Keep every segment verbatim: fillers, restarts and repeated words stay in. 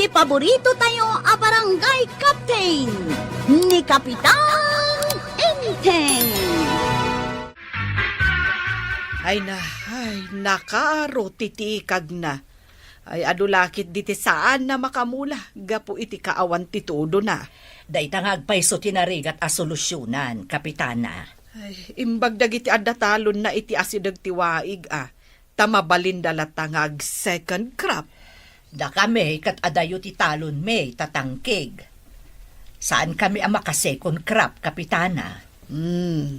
Ti paborito tayo a barangay captain, ni Kapitan Enteng. Ay na, ay, nakaro ti tikagna. Ay, adu la ketdi ti saanna makamula gapu iti kaawan ti tudona. Dayta nga agpayso ti narigat a solusionan, Kapitana. Ay, imbag dagiti adda talonna iti asideg ti waig, a. Ta mabalinda latta nga ag-second crop. Dakami ket adayo ti talonmi, tatangkig. Saankami a maka-second crop, Kapitana. Hmm.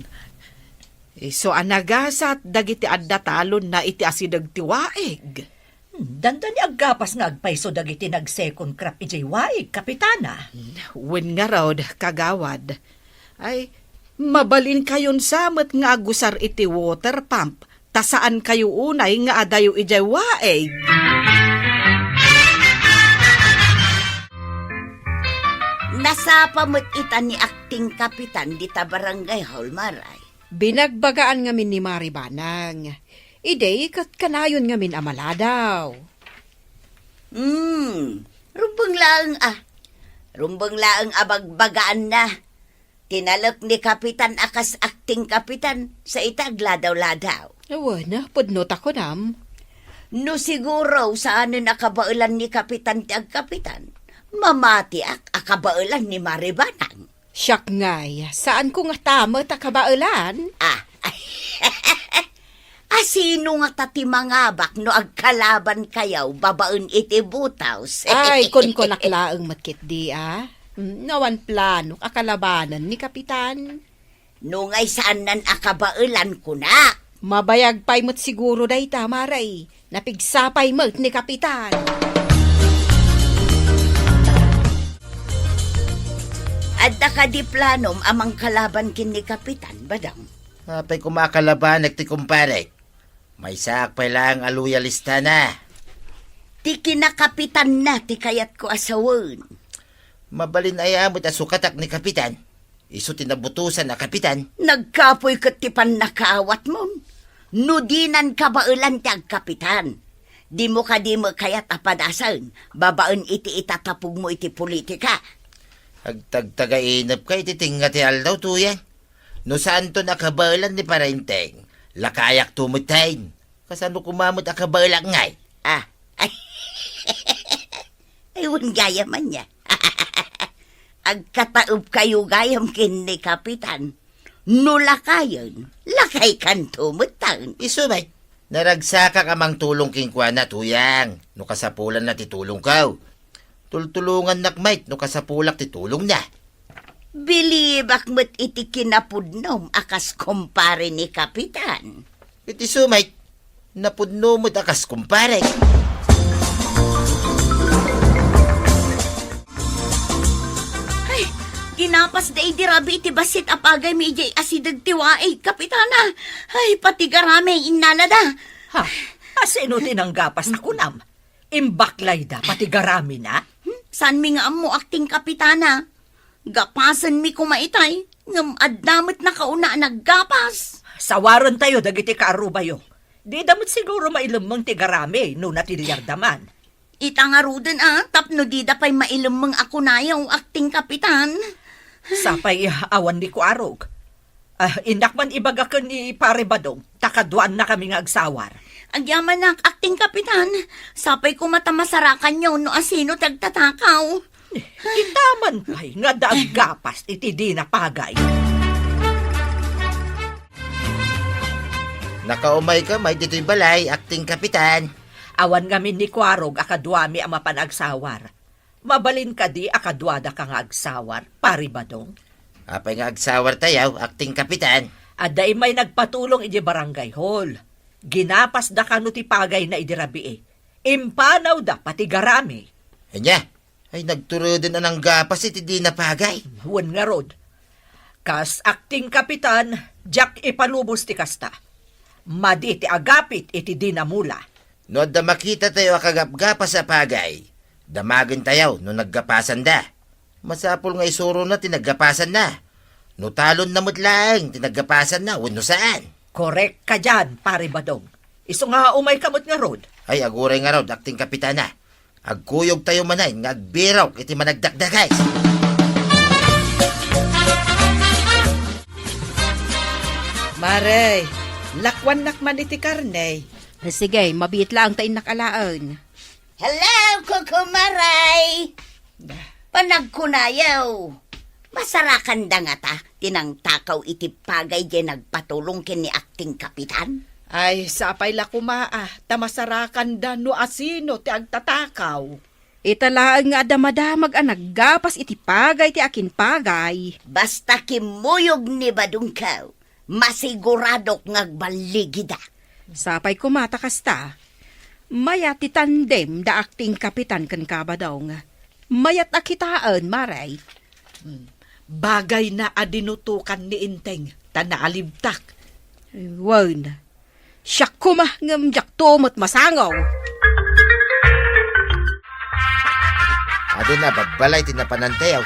Isu a nagasat dagiti adda talonna iti asideg ti waig. Hmm, dandani aggapas nga agpayso dagiti nag-second crop idiay waig, Kapitana. Wen ngarud, kagawad. Ay, mabalinkayon sa met nga agusar iti water pump ta saankayo unay nga adayo idiay waig. Nasapa met ita ni Acting Kapitan dita barangay hall, Maray. Binagbagaan ngamin ni Mari Banang. Idi ket kanayon ngamin a maladaw. Hmm, rumbeng laeng a. Rumbeng laeng a bagbagaanna. Tinalek ni Kapitan a kas Acting Kapitan, sa ita agladaw-ladaw. Awan, pudno ta kunam. No siguro, saanen a kabaelan ni Kapitan ti agkapitan, mamatiak a kabaelan ni Mari Banang. Siak ngay, saanko ngata met a kabaelan? Ah, asino ngata ti mangabak no agkalabankayo babaen iti butaws? Ay, kunkunak laeng met ketdi, a. Mm, awan planok a kalabanen ni Kapitan. No ngay saannan a kabaelan, kunak. Mabayag pay met siguro dayta, Maray. Napigsa pay met ni Kapitan. Adda kadi planom a mangkalaban ken ni Kapitan, Badong? Apay koma a kalabanek ti kumparek? Maysaak pay laeng a loyalistana. Ti kinakapitanna ti kayatko a sawen. Mabalin aya met a sukatak ni Kapitan? Isu ti nabutosan a kapitan. Nagkapuy ket ti pannakaawatmon. No dinan kabaelan ti agkapitan, dimo kadi met kayat a padasen babaen iti itatapugmo iti politika. Agtagtagainepka iti tengnga ti aldaw, Tuyang. No saanton a kabaelan ni Parenteng, lakayakto metten. Kasano koma met a kabaelak ngay? Ah. Ay, wen gayam ania. Agkataebkayo gayam ken ni Kapitan. No lakayen, lakaykanto metten. Isu met, naragsakak a mangtulong kenkuana, Tuyang, no kasapulanna ti tulongko. Tultulongannak met no kasapulak ti tulongna. Bilibak met iti kinapudnom a kas kumpare ni Kapitan. Iti isu met, napudno met a kas kumpare. Ay, ginapasda idi rabii ti bassit a pagaymi idiay asideg ti waig, Kapitana. Ay, pati garami, innalada. Ha? Asino ti nanggapas a kunam? Imbaklayda pati garamina? Hmm? Saanmi nga ammo, Acting Kapitana. Gapasenmi koma itay, ngem adda met nakauna a naggapas. Sawarentayo dagiti kaarubayo. Dida met siguro mailemmeng ti garami no natiliarda man. Ita ngaruden a, tapno dida pay mailemmeng a kunayo, Acting Kapitan. Sapay awan ni kuarog. Ah, innak man ibaga ken ni Pare Badong, ta kaduannakami nga agsawar. Agyamanak, Acting Kapitan. Sapay koma ta masarakanyo no asino ti agtatakaw. Ita man pay nga adda aggapas iti dina pagay. Nakaumayka met ditoy balay, Acting Kapitan. Awan ngamin ni kuarog a kaduami a mapan agsawar. Mabalin kadi a kaduadaka nga agsawar, Pari Badong? Apay nga agsawartayo, Acting Kapitan? Adda immay nagpatulong idiay barangay hall. Ginapasda kano ti pagayna idi rabii. Impanawda pati garami. Ania? Ay, nagturuden a nanggapas iti dina pagay. Wen ngarud. Kas Acting Kapitan, diak ipalubos ti kasta. Madi ti agapit iti dina mula. No adda makitatayo a kagapgapas a pagay, damagentayo no naggapasanda. Masapul nga isurona ti naggapasanna. No talonna met laeng ti naggapasanna wenno saan. Korek ka dian, Pare Badong. Isu nga umayka met ngarud. Ay, aguray ngarud, Acting Kapitana. Agkuyogtayo manen nga agbirok iti managdakdakes. Mare, lakuannak man iti karne. Sige, mabiit laeng ta innak alaen. Hello, kukumaray! Panagkunayo, masarakanda ngata ti nangtakaw iti pagay diay nagpatulong ken ni Akting Kapitan? Ay, sapay la koma a, ta masarakanda no asino ti agtatakaw. Ita laeng nga adda madamag a naggapas iti pagay ti akinpagay. Basta kimmuyog ni Badongko, masiguradok nga agballigida. Sapay koma ta kasta. Mayat ti tandem da Akting Kapitan ken Kabadong. Mayat a kitaen, Mare. Hmm. Bagayna a dinutokan ni Enteng, ta naalibtak. Wen, siak koma ngem diakto met masango. Adu na, babbalay ti napanantayo.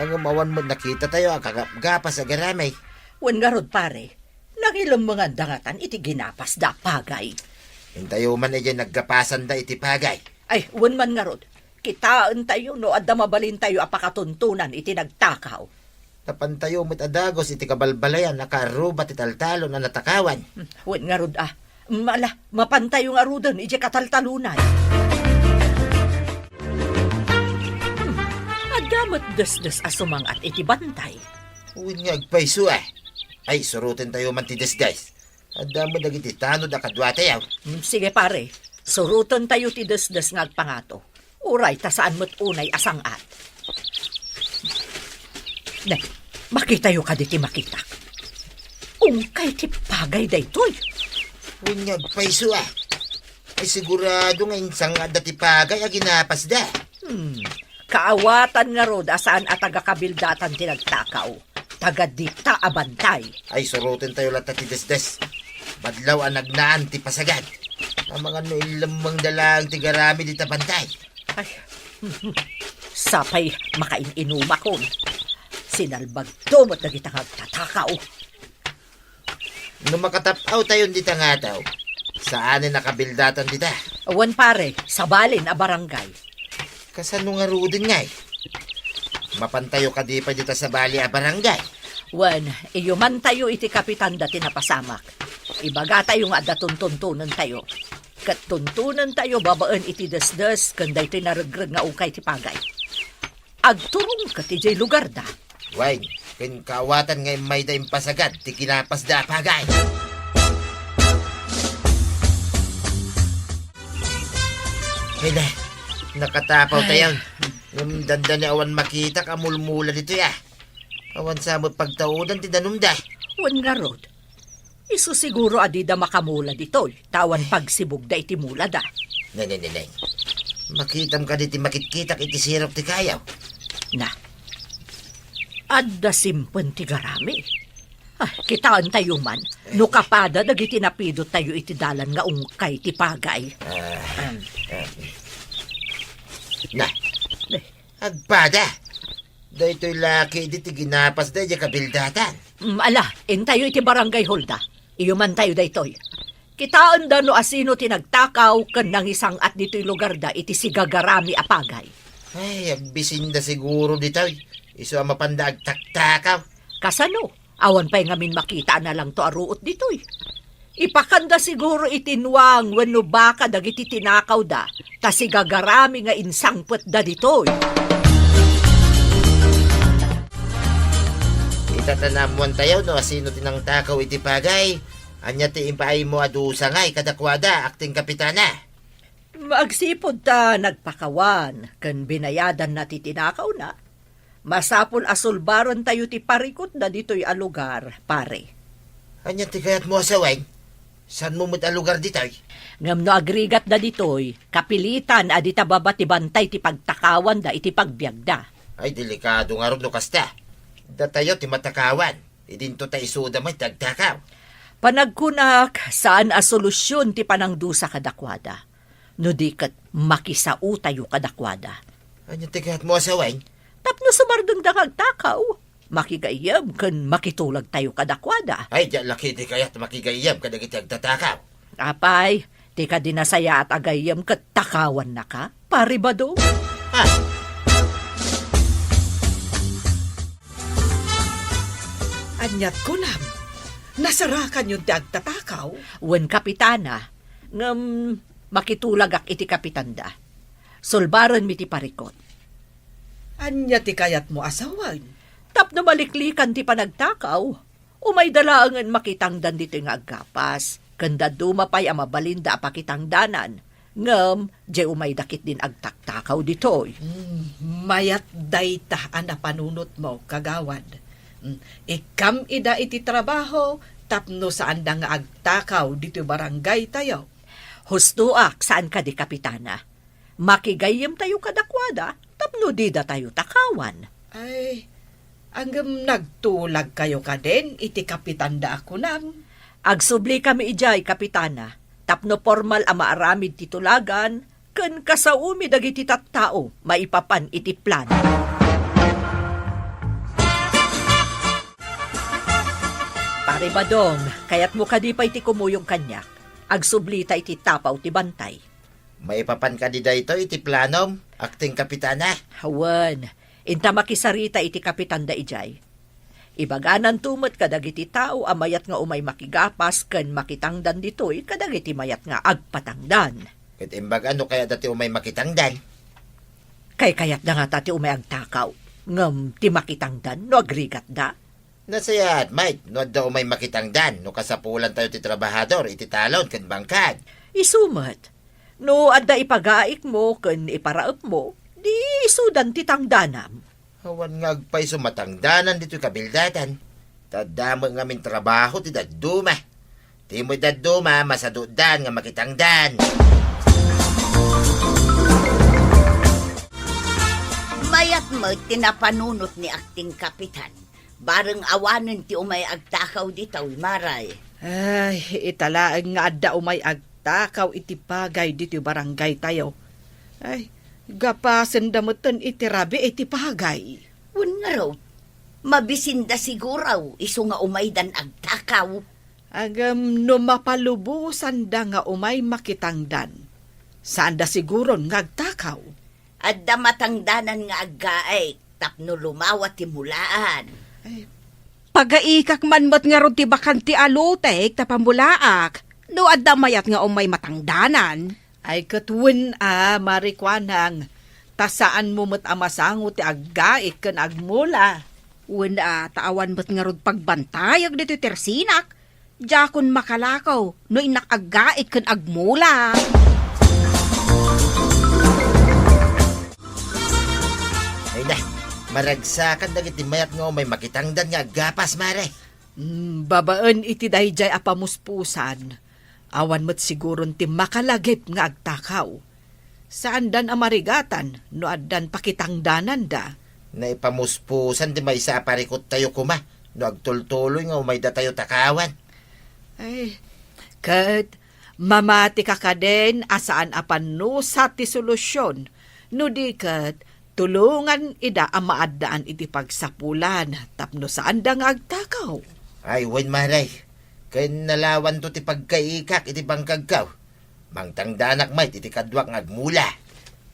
Ngem awan met nakitatayo a kagapgapas a garami. Wen ngarud, pare, nangilemmenganda ngatan iti ginapasda a pagay. Intayo man idiay naggapasanda iti pagay. Ay, wen man ngarud, kitaentayo no adda mabalintayo a pakatuntunan iti nagtakaw. Napantayo met a dagus iti kabalbalayan a kaarruba ti taltalon a natakawan. Hmm, wen ngarud a. Mala, mapantayo ngaruden idiay kataltalonay. Hmm, adda met desdes a sumang-at iti bantay. Wen nga agpayso a. Ay, surotentayo man ti desdes. Adda met dagiti tanod a kaduatayo. Hmm, sige, pare. Surotentayo ti desdes nga agpangato. Uray ta saan met unay a sang-at. Ne, makitayo kadi ti makitak. Ungkay ti pagay daytoy. Wen nga agpayso a. Ay, sigurado nga insang-at da ti pagay a ginapasda. Hmm. Kaawatan ngarud a saan a taga-Kabildatan ti nagtakaw. Taga dita a bantay. Ay, surotentayo latta ti desdes. Madlaw a nagnaan ti pasagad. Amangan no inlemmengda laeng ti garami dita bantay. Ay, sapay makain-inumakon. Sinalbagto met dagita nga agtatakaw. No makatap-awtayon dita nga adaw, saanen a Kabildatan dita? Wen pare, sabalin a barangay. Kasano ngaruden ngay? Mapantayo kadi pay dita sabali a barangay? Wen, iyumantayo iti kapitanda ti napasamak. Ibagatayo nga adda tuntuntonentayo. Ket tuntonentayo babaen iti desdes ken daytoy naregreg nga ungkay ti pagay. Agturong ket idiay lugarda. Wen, ken kaawatan nga immayda impasagad ti kinapasda a pagay. Hala, nakatapawtayon. Ay. Ngem dandani awan makitak a mulmula ditoy a. Awan sa met pagtaudan ti danumda. Wen ngarud, isu siguro a dida makamula ditoy, ta awan pagsibugda iti mulada. Ne, ne, ne, ne. Makitam kadi ti makitkitak iti sirok ti kayaw? Na. Adda simpen ti garami. Ah, kitaentayo man, no kapada dagiti napidottayo iti dalan nga ungkay ti pagay. Ah, ah. Na. Eh. Agpada. Daytoy la ketdi ti ginapasda idiay Kabildatan. Mm, ala, intayo iti barangay hallda. Iyumantayo daytoy. Kitaenda no asino ti nagtakaw ken nangisang-at ditoy lugarda iti sigagarami a pagay. Ay, agbisinda siguro ditoy. Isu a mapanda agtaktakaw. Kasano? Awan pay ngamin makita a nalangto a ruot ditoy. Ipakanda siguro iti nuang wenno baka dagiti tinakawda, ta sigagarami nga insangpetda ditoy. Ita ta naammoantayo no asino ti nangtakaw iti pagay. Ania ti impaaymo a dusa ngay kadakuada, Akting Kapitana? Agsipud ta nagpakawan ken binayadanna ti tinakawna, masapul a sulbarentayo ti parikutda ditoy a lugar, pare. Ania ti kayatmo a sawen? Saanmo met a lugar ditoy? Ngem no agrigatda ditoy, kapilitan a dita baba ti bantay ti pagtakawanda iti pagbiagda. Ay, delikado ngarud no kasta. Datayo ti matakawan. Idinto ta isuda met ti agtakaw. Panagkunak, saan a solusion ti panangdusa kadakuada. No di ket makisaotayo kadakuada. Ania ti kayatmo a sawen? Tapno sumardengda nga agtakaw, makigayyem ken makitulagtayo kadakuada. Ay, diak la ketdi kayat makigayyem kadagiti agtatakaw. Apay, Ti kadi nasayaat a gayyem ket takawannaka, Pari Badong? Ah! Aniat kunam? Nasarakanyon ti agtatakaw? Wen, Kapitana, ngem makitulagak iti kapitanda. Sulbarenmi ti parikut. Ania ti kayatmo a sawen? Tapno maliklikan ti panagtakaw, umayda laengen makitangdan ditoy nga aggapas, ken dadduma pay a mabalinda a pakitangdanan, ngem diay umayda ketdin agtaktakaw ditoy. Mm, mayat dayta a napanunotmo, kagawad. Mm, ikkam ida iti trabaho tapno saanda nga agtakaw ditoy barangaytayo. Hustoak, saan kadi, Kapitana? Makigayyemtayo kadakuada tapno didatayo takawan. Ay, ngem nagtulagkayo kadin iti kapitanda a kunam? Agsublikami idiay, Kapitana, tapno pormal a maaramid ti tulagan ken kasaomi dagiti tattao maipapan iti plano. Pari Badong, kayatmo kadi pay ti kumuyog kaniak? Agsublita iti tapaw ti bantay. Maipapan kadi daytoy iti planom, Akting Kapitana? Wen, inta makisarita iti kapitanda idiay. Ibagananto met kadagiti tao a mayat nga umay makigapas ken makitangdan ditoy kadagiti mayat nga agpatangdan. Ket imbaga no kayatda ti umay makitangdan? Kaykayatda ngata ti umay agtakaw, ngem ti makitangdan no agrigatda? Nasayaat met no adda umay makitangdan no kasapulantayo ti trabahador iti talon ken bangkad. Isu met, no adda ipagaikmo ken iparaepmo, di isudan ti tangdanam. Awan nga agpayso matangdanan ditoy kabildatan. Ta adda met ngamin trabaho ti dadduma. Ti umay dadduma, masadudan nga makitangdan. Mayat met ti napanunot ni Akting Kapitan. Bareng awanen ti umay agtakaw ditoy, Maray. Ay, ita laeng nga adda umay agtakaw iti pagay ditoy barangaytayo. Ay, gapasenda metten iti rabii ti pagay. Wen ngarud, mabisinda siguro isu nga umaydan agtakaw. Ngem no mapalubosanda nga umay makitangdan, saanda siguron nga agtakaw. Adda matangdanan nga aggaik tapno lumawa ti mulaan. Ay, pagaikak man met ngarud ti bakanti a lotek ta pamulaak no adda mayat nga umay matangdanan. Ay, ket wen a, Mari Kuanang, ta saanmo met a masango ti aggaik ken agmula. Wen a, ta awan met ngarud pagbantayek ditoy tersinak. Diakon makalakaw no innak aggaik ken agmula. Ay na, maragsakan dagiti mayat nga umay makitangdan nga aggapas, Mare. Mm, babaen iti daydiay a pamuspusan, awan met siguron ti makalagip nga agtakaw. Saandan a marigatan no addan pakitangdananda. Naipamuspusan ti maysa a parikuttayo koma no agtultuloy nga umaydatayo takawan. Ay, ket mamatika kadin a saan a pannusa ti solusyon, no di ket tulongan ida a maaddaan iti pagsapulan tapno saanda nga agtakaw. Ay, wen, Mare, ken nalawanto ti pagkaikak iti bangkagko. Mangtangdanak met iti kaduak nga agmula.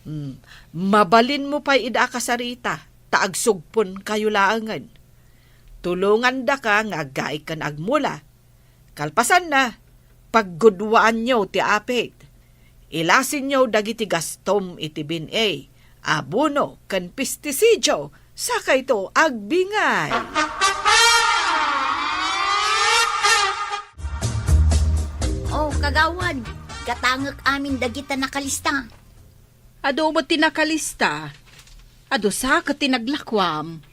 Hmm, mabalinmo pay ida a kasarita, ta agsugponkayo laengen. Tulongandaka nga aggaik ken agmula. Kalpasanna, paggudwaanyo ti apit. Ilasinyo dagiti gastom iti bin-i, abono, ken pestisidio, sakayto agbingay. Oh, kagawad, gatangek amin dagita nakalista. Adu met ti nakalista? Adu sa ket ti naglakuam?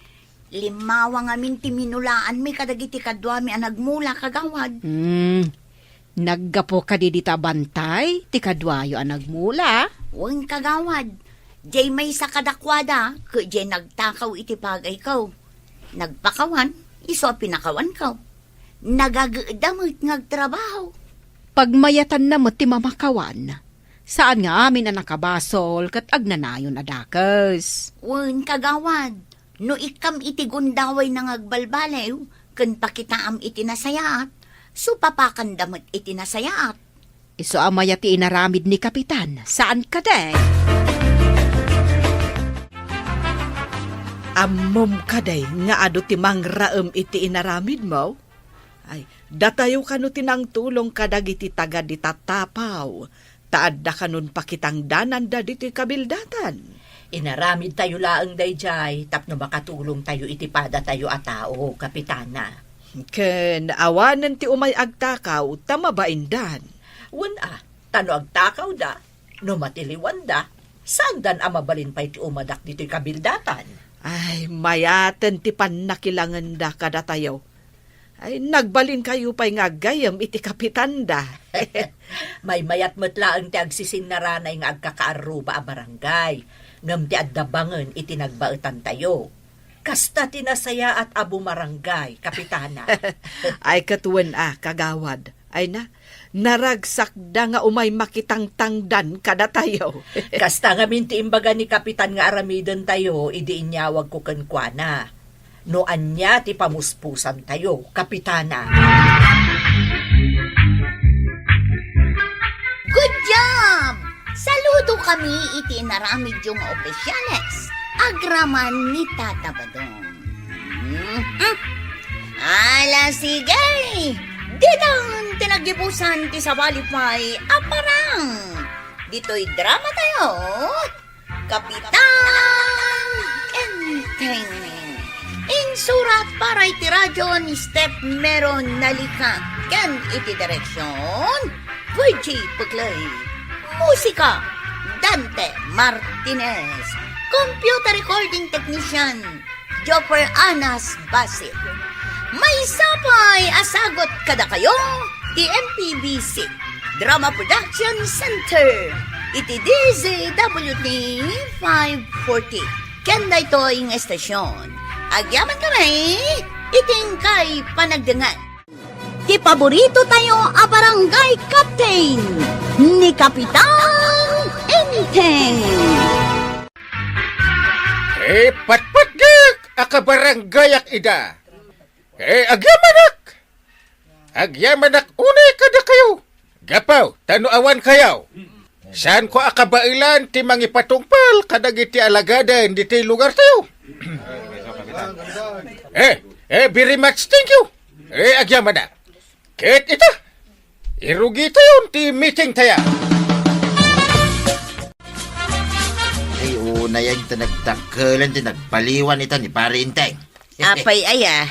Limmawa ngamin ti minulaanmi kadagiti kaduami a nagmula, kagawad. Hmm. Naggapu kadi dita bantay ti kaduayo a nagmula? Wen, kagawad. Diay maysa kadakuada, ket diay nagtakaw iti pagayko. Nagpakawan, isu a pinakawanko. Nagageda met nga agtrabaho. Pagmayatanna met ti mamakawan. Saan nga amin a nakabasol ket agnanayon a dakes. Wen, kagawad, no ikkam iti gundawayna nga agbalbaliw ken pakitaam iti nasayaat, supapakanda met iti nasayaat. Isu a mayat ti inaramid ni Kapitan, saan kadi? Ammom kadi nga adu ti mangraem iti inaramidmo? Ay, datayo kano ti nangtulong kadagiti taga dita Tapaw, ta adda kanon pakitangdananda ditoy kabildatan. Inaramidtayo laeng daydiay tapno makatulongtayo iti padatayo a tao, Kapitana. Ken awanen ti umay agtakaw ta mabaindan. Wen a, ta no agtakawda, no matiliwanda, saandan a mabalin pay ti umadak ditoy kabildatan. Ay, mayaten ti pannakilangenda kadatayo. Ay, nagbalinkayo pay nga aggayyem iti kapitanda. Maymayat met laeng ti agsisinnarana nga agkakaarruba a barangay, ngem ti adda bangen iti nagbaetantayo. Kasta ti nasayaat a bumarangay, Kapitana. Ay, ket wen a, kagawad. Ay na, naragsakda nga umay makitangtangdan kadatayo. Kasta ngamin ti imbaga ni Kapitan nga aramidentayo idi inyawagko kenkuana. No ania ti pamuspusantayo, Kapitana. Good job! Saludo kami iti inaramidyo nga opisyales. Agraman ni Tata Badong. Mhm. Ala, sige! Ditan ti naggibusan ti sabali pay a parang. Ditoy drama tayo, Kapitan Enteng. Insurat para iti radyo ni Steph Meron Nalica ken iti direksyon, Virgie Puclay. Musika, Dante Martinez. Computer recording technician, Jopper Anas Basil. Maysa pay a sagut kadakayo ti M P B C Drama Production Center iti D Z W T five forty. Ken daytoy nga estasyon, agyaman kami iti inkay panagdengngeg. Ti paborito tayo a barangay captain, ni Kapitan Enteng. Eh, patpatgek a kabarangayak ida. Eh, agyamanak! Agyamanak unay kadakayo. Gapu ta no awan kayo, saanko a kabaelan ti mangipatungpal kadagiti alagaden ditoy lugartayo. Eh, eh, very much thank you. Eh, agyamanak. Ket ita, irugitayon ti meeting tayo. Ay, unay ta nagdakkelan ti nagbaliwan ita ni Pare Enteng. Apay aya?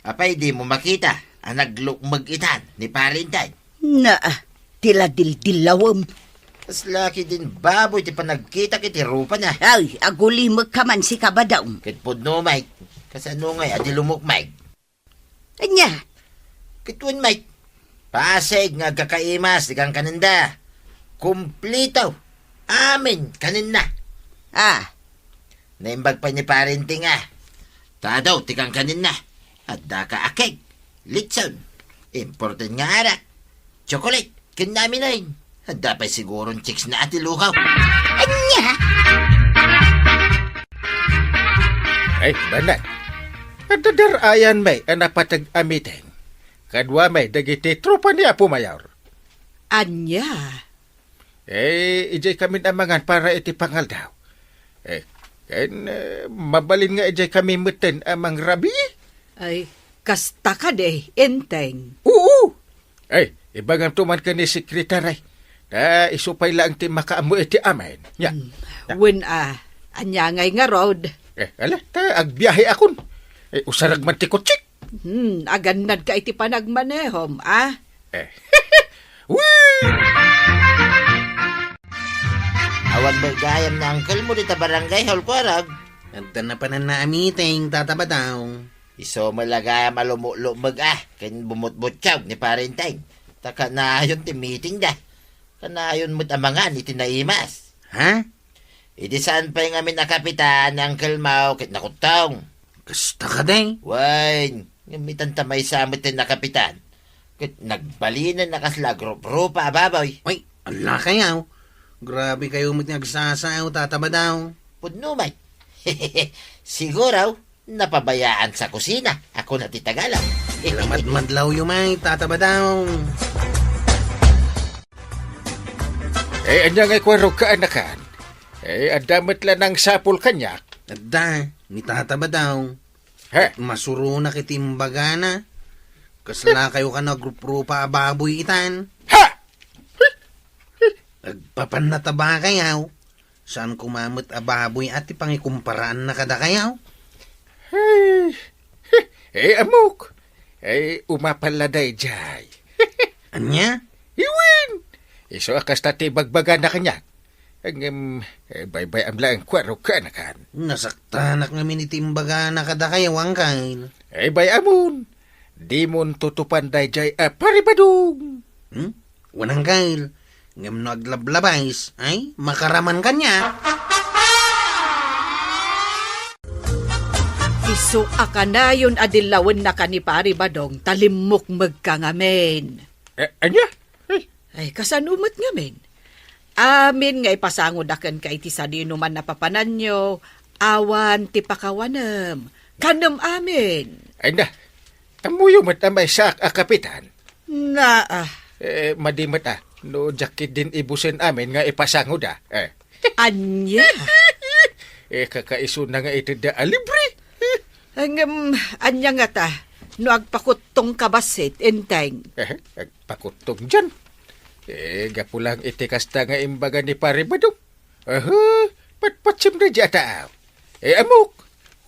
Apay, dimo makita a naglukmeg itan ni Pare Enteng? Naa, ti ladildillawem. Kasla ketdin baboy ti panagkitak iti rupana. Ay, agulimekka man sika, Badong. Ket pudno, Mike. Kasano ngay a di lumukmeg? Ania? Ket wen, Mike, pasig nga agkakaimas ti kankanenda. Kumplito. Amin kanenna. Ah. Naimbag pay ni Pare Enteng a, ta adu ti kankanenna. Adda ka a cake, litson, imported nga arak, chocolate, ken naminain. Adda pay siguron chicks na a ti lukaw. Ania? Ay, banag. Adda dar-ayan may a napateg a meeting. Kadua may dagiti tropa ni Apo Mayor. Ania? Eh, idiay kamin a mangan para iti pangaldaw. Eh, ken, eh, mabalin nga idiay kami metten a mangrabii? Ay, kasta kadi, Enteng? Oo! Ay, ibagamto man ken ni Sekretary. Ta isu pay laeng ti makaammo iti amin. Nia. Hmm. Nia. Wen a, ania ngay ngarud? Eh, ala, ta agbiahe akon. Eh, usarag man ti kotsek. Hmm, agannadka iti panagmanehom, a? Eh. Wee! Awan met gayam ni uncle mo dita barangay hall, kuarag? Adda napananna a meeting, Tata Badong. Isu met la gayam a lumukmeg a, ken bumutbutkaw ni Pare Enteng. Ta kanayon ti meeting da. Kanayon met a mangan iti naimas. Ha? Idi saan pay ngamin a kapitan ni Uncle Mau ket nakuttong. Kasta kadi? Wen, ngem itan ta maysa met ti nakapitan. Ket nagbalinen a kasla agruprupa a baboy. Ay, ala kayo. Grabe kayo met nga agsasao, Tata Badong. Pudno met. Siguro, napabayaan sa kusina, ako na ti Tagalog. Lamadmadlaw yu may, Tata Badong. Eh, ania nga ikuarok, kaanakan? Eh, adda met la nangsapul kaniak. Adda, ni Tata Badaw. He? Masuronak iti imbagana. Kasla kayo ka nagrupa a baboy itan. Ha! Agpapanna ta bakayaw. Saan koma met a baboy a ti pangikumparaanna kadakayaw? Hey, eh, ammok. Eh, umapal la daydiay. Ania? Iwen! Isu a kasta ti ibagbagana kaniak. Ngem, eh, baybay-am laeng kuarok, kaanakan. Nasaktanak ngamin iti imbagana kadakayaw, Angkel. Eh, bay-amon. Dimon tutupan daydiay a Pari Badong. Hmm? Wen, Angkel. Ngem no aglablabais, ay, makaraman kaniak. Isu a kanayon a dillawennaka ni Pari Badong, ta limmukmegka ngamin. Eh, ania? Ay. Ay, kasano met ngamin? Amin nga ipasangoda kenka iti sadinoman a papananyo, awan ti pakawanem. Kanem amin. Ay na, ammoyo met a maysaak a kapitan. Naa. Eh, madi met a, no diak ketdin ibusen amin nga ipasangoda. Eh. Ania? Eh, kakaisuna nga itedda a libre. Ngem, ania ngata, no agpakuttongka bassit, Enteng? Eh, agpakuttong dian. Eh, gapu lang iti kasta nga imbaga ni Pari Badong. Aha, patpatsim daydiay a taaw. Eh, ammok,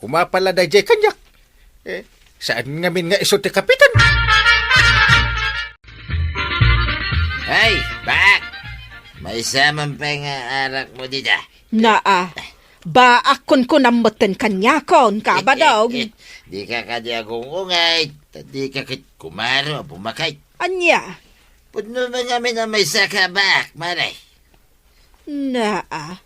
umapal la daydiay kaniak. Eh, saan ngamin nga isu ti kapitan? Hey, Bak! Maysa man pay nga arakmo dita. Naa, baak kunkunam metten kaniakon, Kabadong. Dika kadi agungungay, ta dika ket kumaro a bumakay. Ania? Pudno man ngamin a maysaka a baak, Mare. Naa,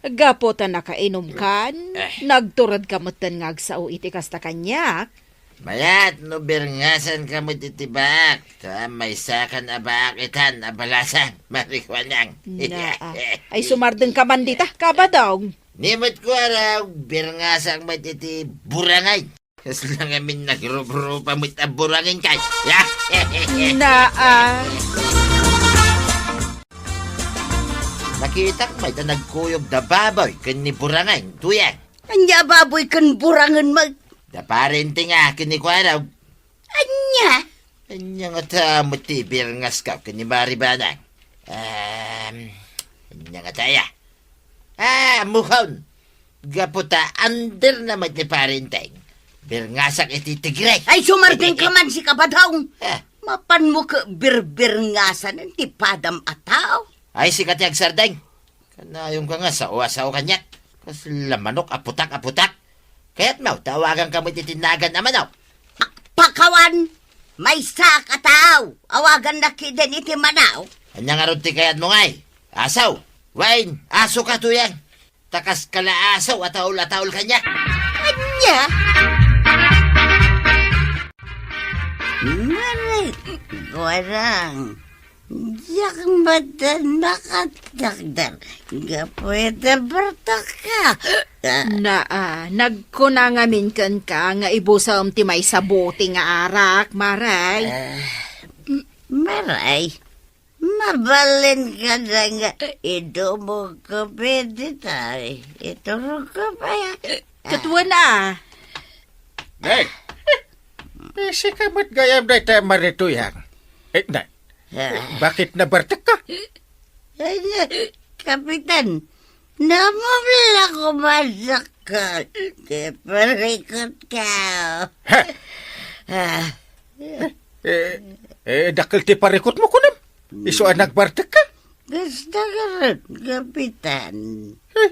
gapu ta nakainumkan, Eh. nagturedka metten nga agsao iti kasta kaniak. Mayat no birngasanka met iti baak, ta maysakan a baak itan a balasang, Mare Juanang. Naa. Ay, sumardengka man dita, Kabadong. Ni met kuarok, birngasak met iti burangay. Kasla ngamin nagruprupa met a burangay kay. Naa. Nakitak met a nagkuyog da baboy ken ni burangay, Tuyang. Ania a baboy ken burangen met? Da Pari Enteng a ken ni kuarok. Ania? Ania ngata met ti ibirngaska ken ni Mare Banang? Em, ania ngata aya? Ah, ammokon. Gapu ta underna met ni Pari Enteng. Birngasak iti tigre. Ay, sumardengka man, si Kabadong. Ah. Mapanmo ket birbirngasan ti padam a tao. Ay, sika ti agsardeng. Kanayonka nga sao a sao kaniak. Kasla manok a putak a putak. Kayatmo ta awaganka met iti nagan a manok? Pakawan! Maysaak a tao! Awagannak ketdin iti manok! Ania ngarud ti kayatmo ngay? Aso? Wen, asoka, Tuyang. Ta kaska la aso a taul a taul kaniak. Ania? Mare, Juanang. Diak met nakatakder gapu iti bartekka. Naa, nagkuna ngamin kenka nga ibusem ti maysa bote nga arak, Mare. Ah. M-, Mare, mabalin kada nga idumogko pay dita, iturogko pay. Ket wen a. Nay, sika met gayam dayta, Mare Tuyang. Eh, nay, Ah. Bakit nabartekka? Ay, Kapitan, namabla ko madakkel. Ti parikot ka. Ha? Ah. Eh, eh, dakkel ti parikot mo, kunam? Isu a nagbartekka? Kasta garud, Kapitan. Eh,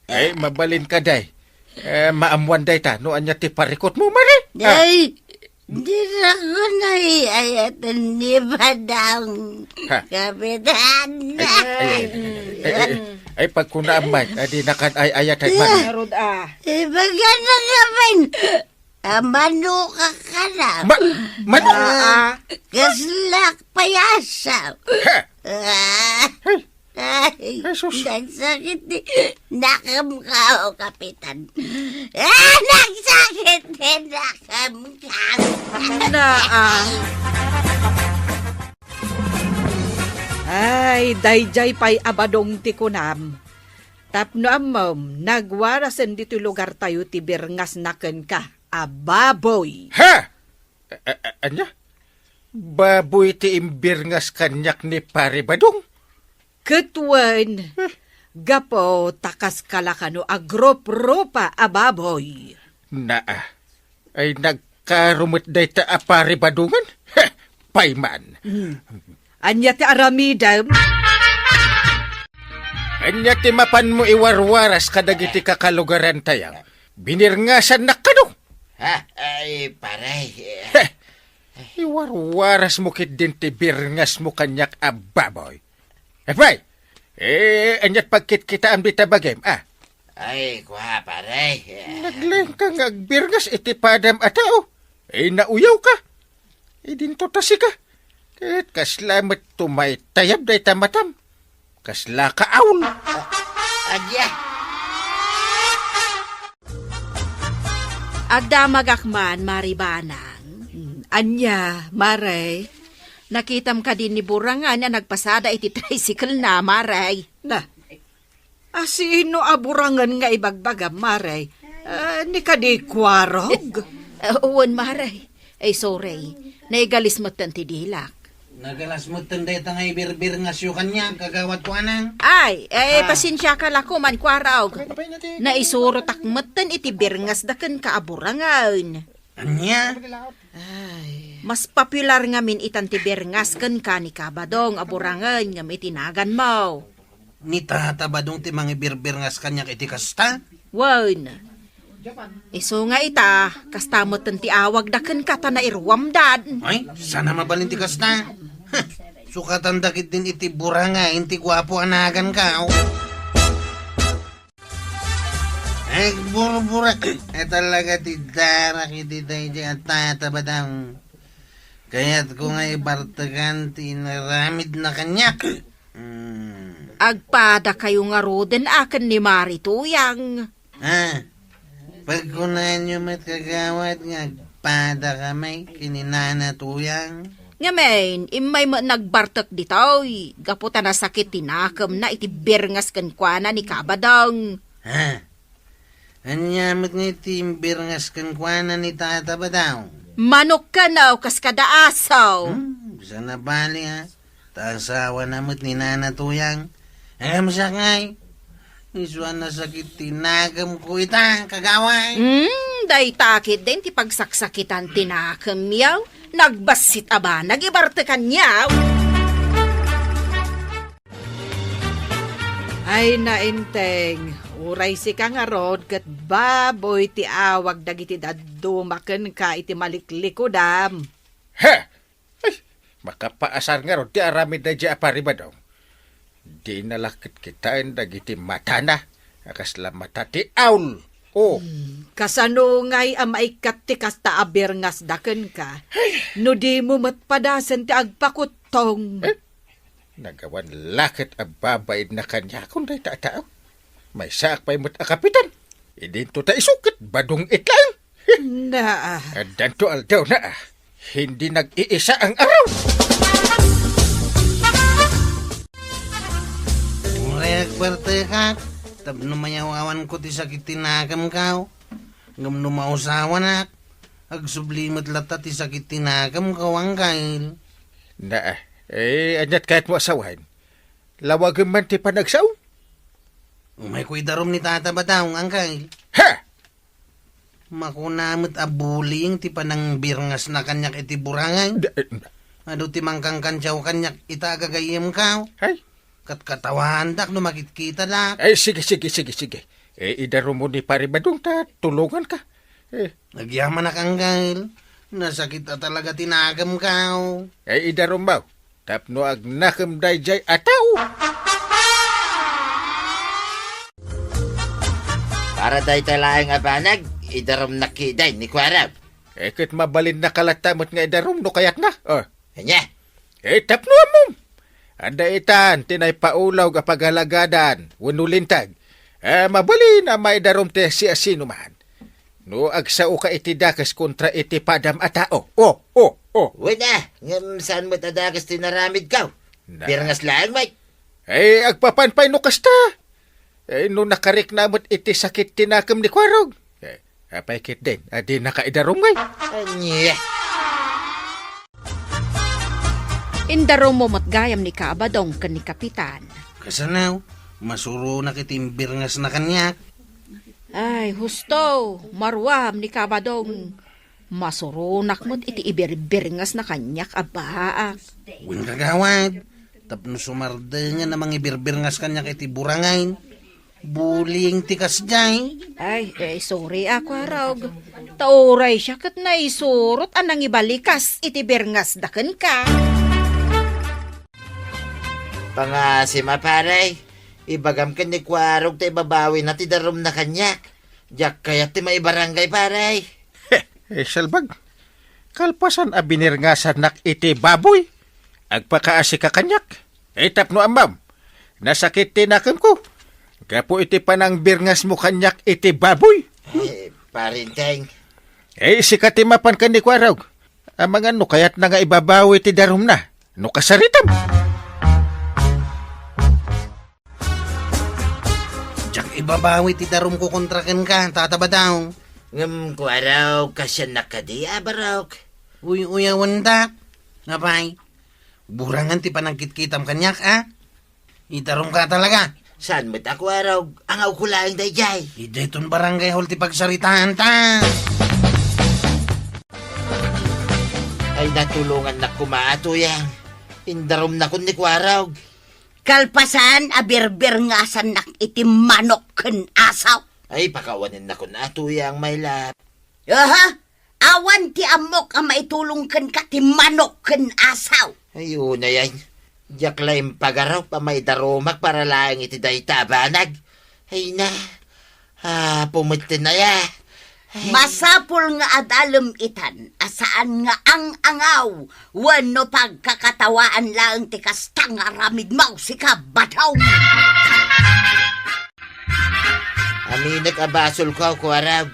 eh, mabalin ka, day. Eh, maammuan dayta no ania ti parikot mo, Mare? Ah. Ay, Dina ko naiayatan ni Badong, Ha? Kapitan. Ay, ay, ay, ay, ay, ay, pagkunaam man, adi nakan ay ayat ay man. Ngarud a. Ibaga na naman. Amano ka ka na. Ma-, mano? Ah, kaslak payasa. Ha? Ah. Ay. Ay, sus. Nagsakit ni nakam ka, o Kapitan. Ah, nagsakit ni nakam ka. Naa. Ay, daydiay pay a badong ti kunam. Tapno ammom, nagwarasen ditoy lugartayo ti birngasna kenka a baboy. Ha? A-, a-, a-, ania? Baboy ti imbirngas kaniak ni Pare Badong? Ket wen, gapu ta kas kalakano a grup-rupa a baboy. Naa. Ay nagkaro met dayta a Pare Badongen? Heh, payman. Hmm. Ania ti aramidem? Ania ti mapanmo iwarwaras kadagiti kakalugarantayo? Binirngasannak kano? Ha? Ay, pare. Heh, iwarwarasmo ketdin ti birngasmo kaniak a baboy. Apay, eh, aniat pagkitkitaam dita bagim, a? Ay, kua, pare. Naglaingka nga agbirngas iti padam a tao. Eh, nauyawka. Idinto ta sika. Ket kasla met tumaytayab dayta matam. Kasla ka aul. Ania? Agdamagak man, Mari Banang. Hmm, ania, Mare? Nakitam kadi ni Burangan a nagpasada iti tricycle na, Mare? Na, a sino a Burangan nga ibagbagam, Mare? Ah, ni kadi Kuarog? Ah, wen, Mare. Ay, sorry. Naigalis metten ti dilak. Nagalas metten dayta nga ibirbirngasyo kaniak, kagawad Kuanang. Ay, eh, ah, pasensiaka la koman, Kuarog. Naisurotak metten iti birngasda kenka a Burangan. Ania? Ay. Mas popular ngamin itan ti birngas kenka ni Kabadong a Burangan ngem iti naganmo. Ni Tata Badong ti mangibirbirngas kaniak iti kasta? Wen. Isu nga ita, kasta metten ti awagda kenka ta nairuamdan. Ay, saan a mabalin ti kasta? Heh, sukatanda ketdin iti Burangan ti guapo a naganka. Agburbura, eh, talaga ti darak iti daydi a Tata Badong. Kayatko nga ibartekan ti inaramidna kaniak. Hmm. Agpadakayo ngaruden a ken ni Mari Tuyang. Ah, pagkunaanyo met, kagawad, nga agpadakami ken ni Nana Tuyang? Ngamin, immay met nagbartek ditoy, gapu ta nasakit ti nakemna iti birngas kenkuana ni Kabadong. Ha? Ania met nga iti imbirngas kenkuana ni Tata Badong? Manok kano, kas kada aso. Hmm, saan a bali, ha? Ta asawana met ni Nana Tuyang. Ngem siak ngay, isu a nasakit ti nakemko ita, kagawad. Hmm, dayta ketdin ti pagsaksakitan ti nakemyo. Nagbassit a banag ibartekanyo. Ay, Naenteng, uray sika ngarud ket baboy ti awag dagiti dadduma kenka iti maliklikudam. He! Ay, makapaasar ngarud ti aramid daydiay a Pari Badong. Dina la ket kitaen dagiti matana a kasla mata ti aul. Oh. Hmm, kasano ngay a maikkat ti kasta a birngasda kenka? Ay. No dimo met padasen ti agpakuttong? Eh? Nagawan la ket a babainna kaniakon dayta a tao. Maysaak pay met a kapitan. Idinto ta isu ket badong-it laeng. Naa. Addanto aldawna a hindi nag-iisa ang araw. Uray agbartekak tapno mayaw-awanko ti sakit ti nakemko. Ngem no mausawanak, agsubli met latta ti sakit ti nakemko, Angkel. Naa, eh, aniat kayatmo a sawen? Lawagem man ti panagsao? Umayko idarum ni Tata Badong, Angkel. Ha! Makuna met a bullying ti panangbirngasna kaniak iti Burangan. Da-, eh, Adu ti mangkankantiaw kaniak ita a gagayyemko. Hay. Katkatawaandak no makitkitada. Ay, sige, sige, sige, sige. Eh, idarummo ni Pari Badong ta tulonganka. Eh. Agyamanak, Angkel. Nasakit a talaga ti nakemko. Ay, idarummo. Tapno agnakem daydiay a tao. Para dayta laeng a banag, idarumnak ketdi ni Kuarog. Eh, ket mabalinna ka latta met nga idarum no kayatna. Oh. Ania? Eh, tapno ammom. Adda itan ti naipaulog a pagalagadan wenno linteg. Eh, mabalin a maidarum ti siasinoman. No agsaoka iti dakes kontra iti padam a tao. Oh, oh, oh. Wen a, ngem saan met a dakes ti naramidko. Na- Birngas laeng, Mike. Ay, agpapan pay no kasta. Ay, no nakarikna met iti sakit ti nakem ni Kuarog. Eh, apay ketdin, a dinaka idarum ngay? Ania? Indarummo met gayam ni Kabadong ken ni Kapitan. Kasano? Masuronak iti imbirngasna kaniak. Ay, husto, maruam ni Kabadong. Masuronak met iti ibirbirngasna kaniak a baak. Wen, kagawad, tapno sumardengen a mangibirbirngas kaniak iti burangen. Bullying ti kasdiay. Ay, eh, sorry a, Kuarog. Ta uray siak ket naisurot a nangibalikas iti birngasda kenka. Pangasim a, pare. Ibagam ken ni Kuarog ta ibabawina ti darumna kaniak. Diak kayat ti maibarangay, pare. Heh, eh, salbag. Kalpasan a binirngasannak iti baboy, agpakaasika kaniak. Eh, tapno ammam, nasakit ti nakemko gapu iti panangbirngasmo kaniak iti baboy. Eh, Parinteng. Eh, sika ti mapan ken ni Kuarog. Amangan no kayatna nga ibabawi ti darumna no kasaritam. Diak ibabawi ti darumko kontra kenka, Tata Badong. Ngem, Kuarog, kasiannak kadi a barok? Uy-uyawendak. Apay, burangen ti panagkitkitam kaniak, a? Idarumka talaga. Saan met a, Kuarog? Angawko laeng daydiay. Daytoy barangay hall ti pagsaritaanta. Ay, natulongannak koma a, Tuyang. Indarumnakon ni Kuarog. Kalpasan a birbirngasannak iti manok ken asaw. Ay, pakawanennakon a, Tuyang, my love. Aha! Awan ti ammok a maitulong kenka ti manok ken asaw. Ay, unay, ay. Diak la impagarup a maidarumak para laeng iti dayta a banag. Ay na, apo metten aya. Ay. Masapul nga adalem itan a saan nga ang-angaw wenno pagkakatawaan laeng ti kasta nga aramidmo, sika, Badong. Aminek a basolko, Kuarog.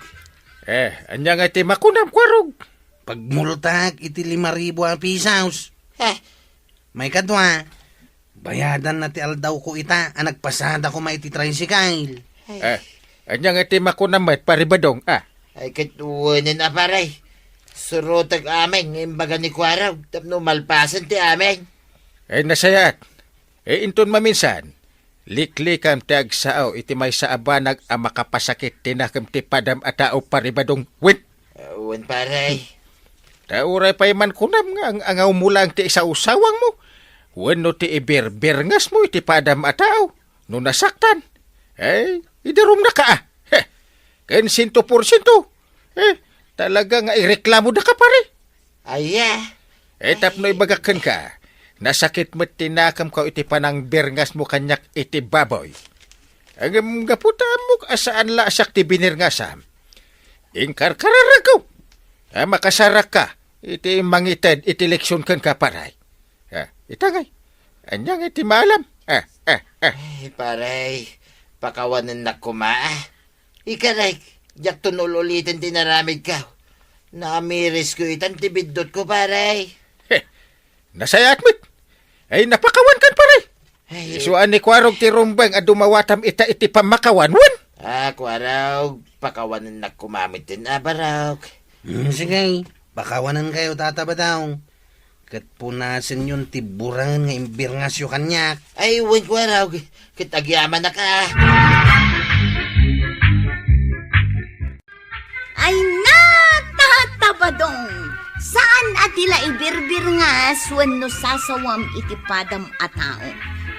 Eh, ania nga ti makunam, Kuarog? Pagmultak iti lima ribu a pisos. Eh. Maikadua, bayadanna ti aldawko ita a nagpasada koma iti tricycle. Ay. Eh, ania nga ti makunam met, Pare Badong, a? Ay, ket wenen a, pare. Surotek amin nga imbaga ni Kuarog tapno malpasen ti amin. Ay, nasayaat. Eh, inton maminsan, liklikam ti agsao iti maysa a banag a makapasakit ti nakem ti padam a tao, Pare Badong. Wen. Ah, wen, pare. Ta uray pay man kunam nga ang-angawmo laeng ti isawsawangmo wenno ti ibirbirngasmo iti padam a tao no nasaktan. Eh, idarumnaka, a. Heh. Ken siento porsiento. Eh, talaga nga ireklamodaka, pare. Aya. Eh, tapno ibagak kenka, nasakit met ti nakemko iti panangbirngasmo kaniak iti baboy. Ngem gapu ta ammok a saan la a siak ti binirngasam, inkarkararagko a makasarakka iti mangited iti leksion kenka, pare. Ah, ita ngay. Ania ngay ti maalam? Ah, ah, ah. Ay, pare, pakawanennak koma, a. Ikarek, diakton ul-uliten ti inaramidko. Naamirisko itan ti biddutko, pare. Heh, nasayaat met. Ay, napakawankan, pare. Ay, isu a ni Kuarog ti rumbeng a dumawatam ita iti pammakawan, wen? Ah, Kuarog, pakawanennak koma metten a barok. Hmm, sige, pakawanenkayo, Tata Badong. Ket punasenyon ti burangen nga imbirngasyo kaniak. Ay, wen, Kuarog, ket agyamanak, a. Ay, Tata Badong, saan a ti la ibirbirngas wenno sasawam iti padam a tao.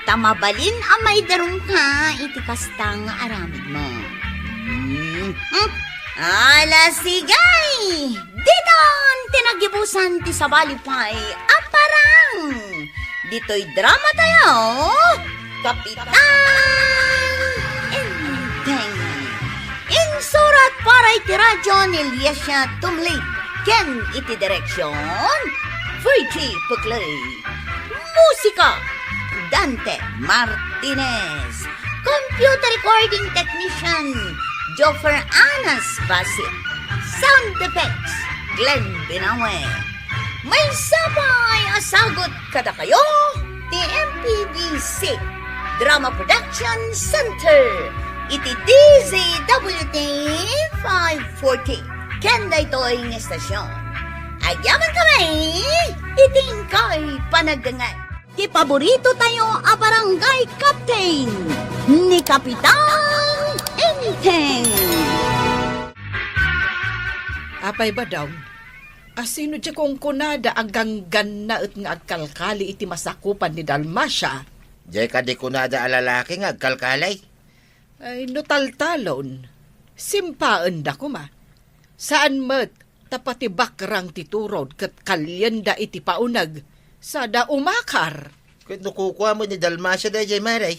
Ta mabalin a maidarumka iti kasta nga aramidmo. Hmm, hmm. Ala, sige! Ditan ti nagibusan ti sabali pay a parang. Ditoy drama tayo, Kapitan Enteng. Insurat para iti radyo ni Liesia Tumlid ken iti direksyon, Virgie Puclay. Musika, Dante Martinez. Computer recording technician, Joffer Anas Basit. Sound effects, Glenn Binawe. Maysa pay a sagut kadakayo ti M E B C Drama Production Center iti D Z W T five forty. Ken daytoy nga istasyon, agyaman kami iti inkay panagdengngeg. Ti paborito tayo a barangay captain, ni Kapitan Enteng. Apay, Badong, asino diay kunkunada a ganggannaet nga agkalkali iti masakupan ni Dalmacia? Diay kadi kunada a lalaki nga agkalkali? Ay, no taltalon, simpaenda koma. Saan met ta pati bakrang ti turod ket kalienda iti pauneg, sada umakar. Ket no kukua met ni Dalmacia daydiay, Mare?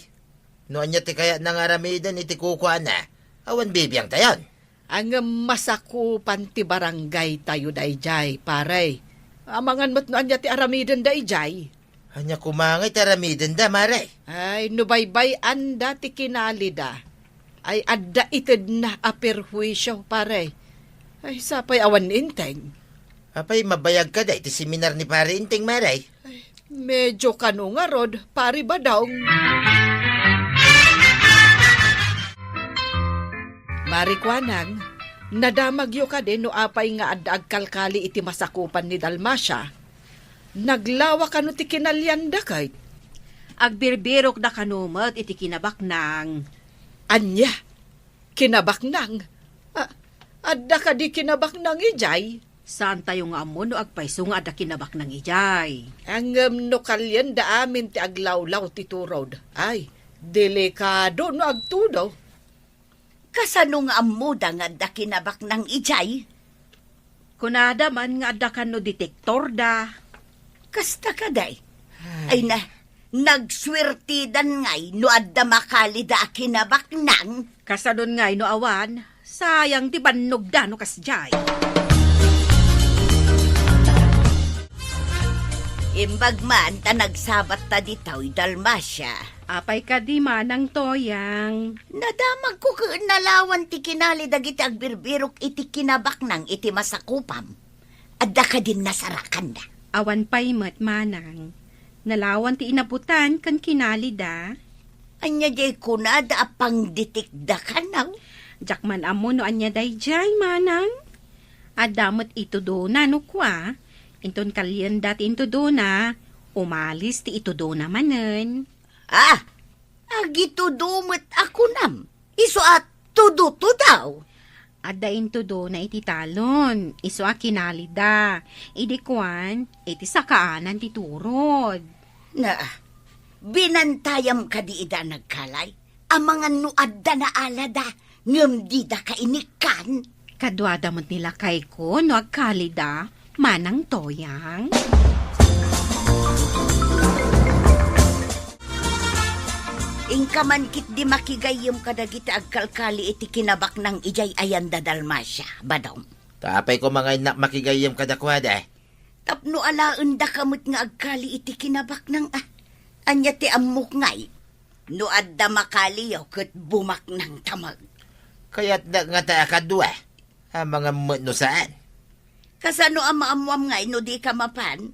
No ania ti kayatna nga aramiden iti kukuana, awan bibiangtayon. Ngem masakupan ti barangay tayo daydiay, pare. Amangan met no ania ti aramidenda idiay. Ania koma ngay ti aramidenda, Mare? Ay, no baybay-anda ti kinalida, ay adda itedna a perhuisio, pare. Ay, sapay awan ni Enteng. Apay, mabayag kadi iti seminar ni Pare Enteng, Mare? Ay, medyo kano ngarud, Pare Badong. Mare Kuanang, nadamagyo kadi no apay nga adda agkalkali iti masakupan ni Dalmacia? Naglawa kano ti kinalianda ket? Agbirbirokda kano met iti kinabaknang. Ania? Kinabaknang? A-, adda kadi kinabaknang idiay? Saantayo nga ammo no agpayso nga adda kinabaknang idiay. Ngem no kalienda amin ti aglawlaw ti turod, ay, delikado no agtudo. Kasano nga ammoda nga adda kinabaknang idiay? Kunada man nga adda kano detektorda. Kasta kadi? Ay. Ay na, nagsuertidan ngay no adda makalida a kinabaknang. Kasanon ngay no awan, sayang ti bannogda no kasdiay. Imbag man ta nagsabatta ditoy, Dalmacia. Apay kadi, Manang Toyang? Nadamagko ket nalawan ti kinali dagiti agbirbirok iti kinabaknang iti masakupam. Adda kadin nasarakanda? Awan pay met, Manang. Nalawan ti inabutan ken kinalida. Ania diay kunada a pangdetekda kano? Diak man ammo no ania daydiay, Manang. Adda met itudona no kua. Inton kalienda ti intudona, umalis ti itudona manen. Ah! Agitudo met a kunam. Isu a tudo-tudaw. Adda intudona iti talon, isu a kinalida. Idi kuan, iti sakaanan ti turod. Na, binantayam kadi ida nagkalay? Amangan no adda naalada, ngem dida kainikkan. Kaduada met ni lakayko no agkalida, Manang Toyang. Inka man ketdi makigayyem kadagiti agkalkali iti kinabaknang idiay ayanda, Dalmacia, Badong. Ta apay koma nga innak makigayyem kadakuada? Tapno alaendaka met nga agkali iti kinabaknang, a. Ania ti ammok ngay? No adda makaliyo ket bumaknangta met. Kayatnak ngata a kadua, amangan met no saan. Kasano a maammuam ngay no dika mapan?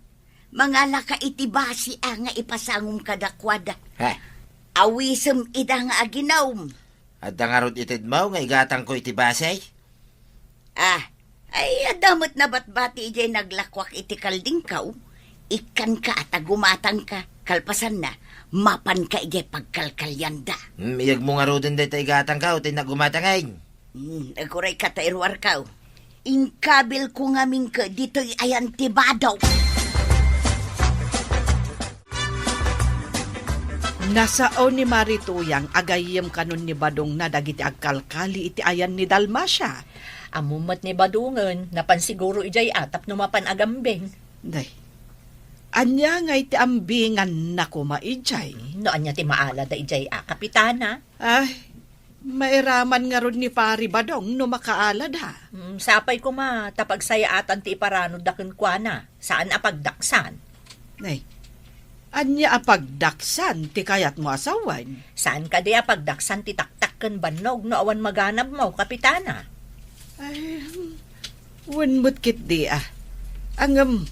Mangalaka iti basi a nga ipasangom kadakuada. Ha? Awisem ida nga aginum. Adda ngarud itedmo nga igatangko iti basi? Ah, ay, adda met nabatbati idiay naglakuak iti kaldingko. Ikkanka a ta gumatangka, kalpasanna, mapanka idiay pagkalkalianda. Hmm, iyegmo ngaruden dayta igatangko, ta innak gumatangay. Hmm, agurayka ta iruarko. Inkabilko ngamin ket ditoy ayan ti Badong. Nasao ni Mari Tuyang a gayyem kanon ni Badongna dagiti agkalkali iti ayan ni Dalmacia. Ammo met ni Badongen, napan siguro idiay a tapno mapan agambing. Day, ania ngay ti ambinganna koma idiay? No ania ti maalada idiay a, Kapitana? Ay, mairaman ngarud ni Pari Badong no makaalada. Mm, sapay koma, ta pagsayaatan ti iparanodda kenkuana. Saan a pagdaksan. Nay, ania a pagdaksan ti kayatmo a sawen? Saan kadi a pagdaksan ti taktak ken bannog no awan maganabmo, Kapitana? Ay, wen met ketdi a. Ngem,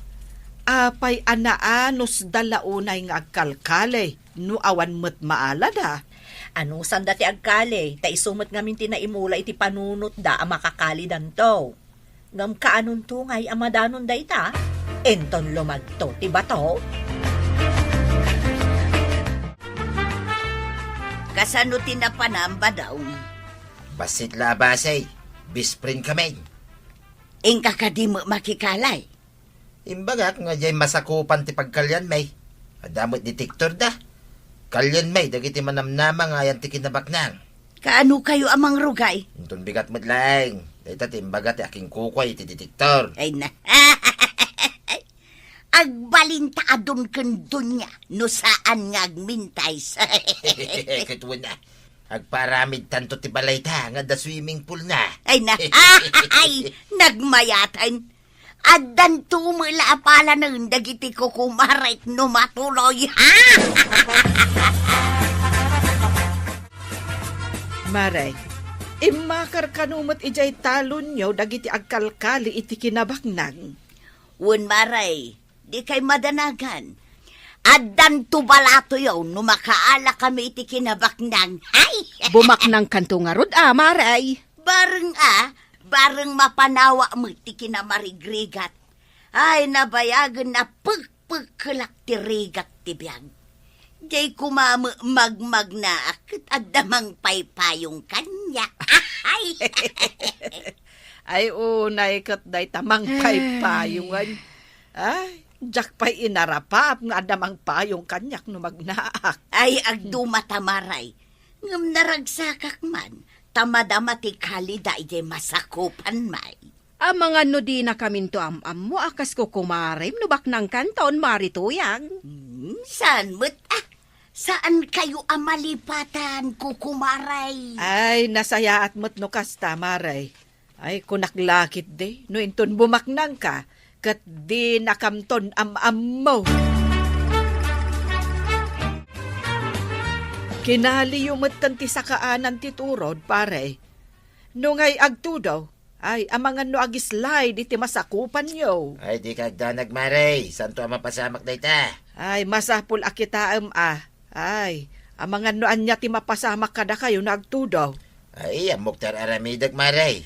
apay a naanusda la unay nga agkalkali No awan met maalada. Anusanda ti agkali, ta isu met ngamin ti naimula iti panunotda a makakalidanto. Ngem kaanonto ngay a madanon dayta? Inton lumagto ti bato. Kasano ti napanam, Badong? Bassit la a basi, best friend kami. Inka kadi met makikalay? Imbagak nga diay masakupan ti pagkalianmi. Adda met detektorda. Kalianmi dagiti manamnama nga ayan ti kinabaknang. Kaano kayo a mangrugay? Inton bigat met laeng. Dayta ti imbaga ti akinkukua iti detektor. Ay na. Agbalin ta adun ken dunia no saan nga agmintais. Ket wen a, agparamid tanto ti balayta nga adda swimming pool na. Ay na. Ay, nagmayaten. Addanto met la a palanen dagiti kukumarek no matuloy, ha? Maray, immakar kano met idiay talonyo dagiti agkalkali iti kinabaknang. Wen, Maray, dikay madanagan. Addanto balatoyo no makaala kami iti kinabaknang. Ay! Bumaknang kanto ngarud a, Maray. Bareng a, bareng mapanawa met ti kinamarigrigat. Ay, nabayagen a pekpekkelak ti rigat ti biag. Diay koma met magmagnaak ket adda mangpaypayong kaniak. Ay! Ay, unay ket dayta mangpaypayongen. Ay, diak pay inarapaap nga adda mangpayong kaniak no magnaak. Ay, agduma ta, Maray. Ngem naragsakak man, ta madama ti kalida idiay masakupanmi. Amangan no dinakaminto am-ammo a kas kukumarem no baknangkanton, Mari Tuyang. Hmm, saan met, ah? Saan kayo a malipatan, kukumaray? Ay, nasayaat met no kasta, Maray. Ay, kunak la ketdi, no inton bumaknangka, ket dinakamton am-ammo. Kinaliyo metten ti sakaanan ti turod, pare. No ngay agtudo, ay, amangan no agislide iti masakupanyo. Ay, dika agdanag, Mare. Santo a mapasamak dayta. Ay, masapul a kitaem a. Ay, amangan no ania ti mapasamak kadakayo no agtudo. Ay, ammok ti ar-aramidek, Mare.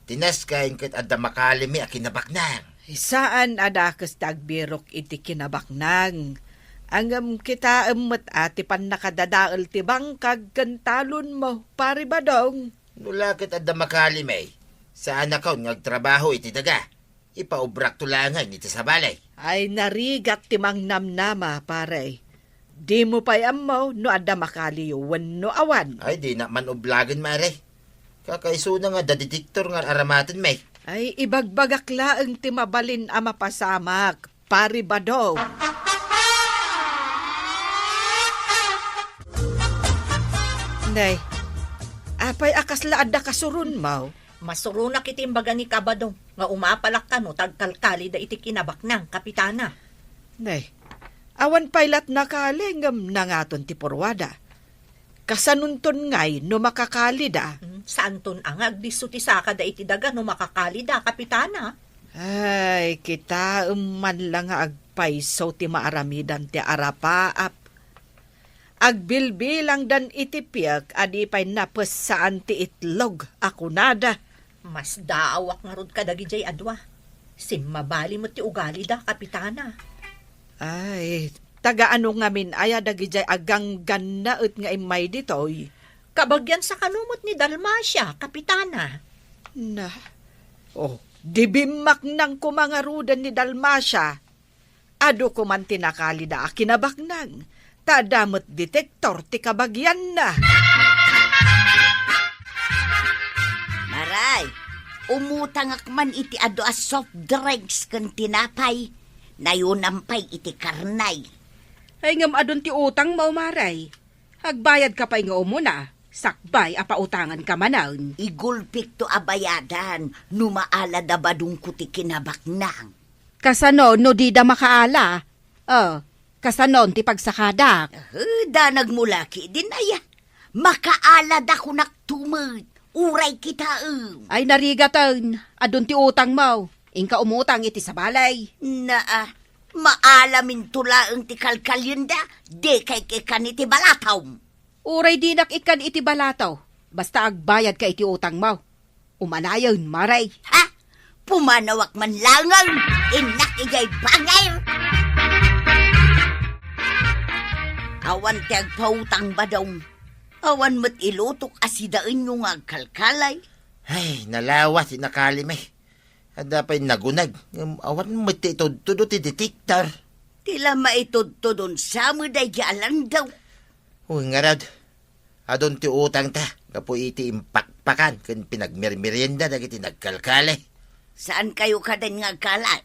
Ti naskaen ket adda makalimi a kinabaknang. Saan a dakes ti agbirok iti kinabaknang. Ngem kitaem met a ti pannakadadael ti bangkag ken talonmo, Pare Badong. No la ket adda makalimi, saanakon nga agtrabaho iti daga. Ipaubrakto laengen iti sabali. Ay, narigat ti mangnamnama, pare. Dimo pay ammo no adda makaliyo wenno awan. Ay, dinak man ublagen, Mare. Kakaisuna nga adda detektor nga ar-aramatenmi. Ay, ibagbagak laeng ti mabalin a mapasamak, Pare Badong. Nay, apay a kasla adda kasuronmo? Masuronak iti imbaga ni Kabadong nga umapalak kano ta agkalkalida iti kinabaknang, Kapitana. Nay, awan pay la't nakali ngem nangaton ti purwada. Kasanonton ngay no makakalida? Hmm, saanton a nga agdisso ti sakada iti daga no makakalida, Kapitana? Ay, kitaem man la nga agpayso ti maaramidan ti arapaap. Agbilbilangdan iti piek a di pay napessaan ti itlog a kunada. Masdaawak ngarud kadagidiay a dua. Simmabali met ti ugalida, Kapitana. Ay, taga ano ngamin aya dagidiay a ganggannaet nga immay ditoy? Kabagian sa kano met ni Dalmacia, Kapitana. Na, oh, di bimmaknang koma ngaruden ni Dalmacia. Adu koman ti nakalida a kinabaknang, ta adda met detektor ti kabagianna. Maray, umutangak man iti adu a soft drinks ken tinapay. Nayonam pay iti karnay. Ay, ngem adun ti utangmo, Maray. Agbayadka pay nga umuna, sakbay a pautanganka manen. Igulpikto a bayadan no maalada badongko ti kinabaknang. Kasano no dida makaala? Oh, kasanon ti pagsakadak? Eh, danagmo la ketdin aya. Makaalada kunak tumet, uray kitaem. Ay, narigaten, adun ti utangmo. Inka umutang iti sabali. Naa, Maalaminto laeng ti kalkalienda, dika ikkan iti balataw. Uray dinak ikkan iti balataw, basta agbayadka iti utangmo. Umanayon, Mare. Ha? Pumanawak man laeng, innak idiay bangir. Awan ti agpautang, Badong. Awan met ilutok a sidaenyo nga agkalkalay. Ay, nalawa ti nakalimi. Adda pay nagunag, ngem awan met ti itudtudo ti detektor. Ti la maitudtudon sa met daydi a landaw. Uy, ngarud, adun ti utangta gapu iti impakpakan ken pinagmermerienda dagiti nagkalkali. Saankayo kaden nga agkali?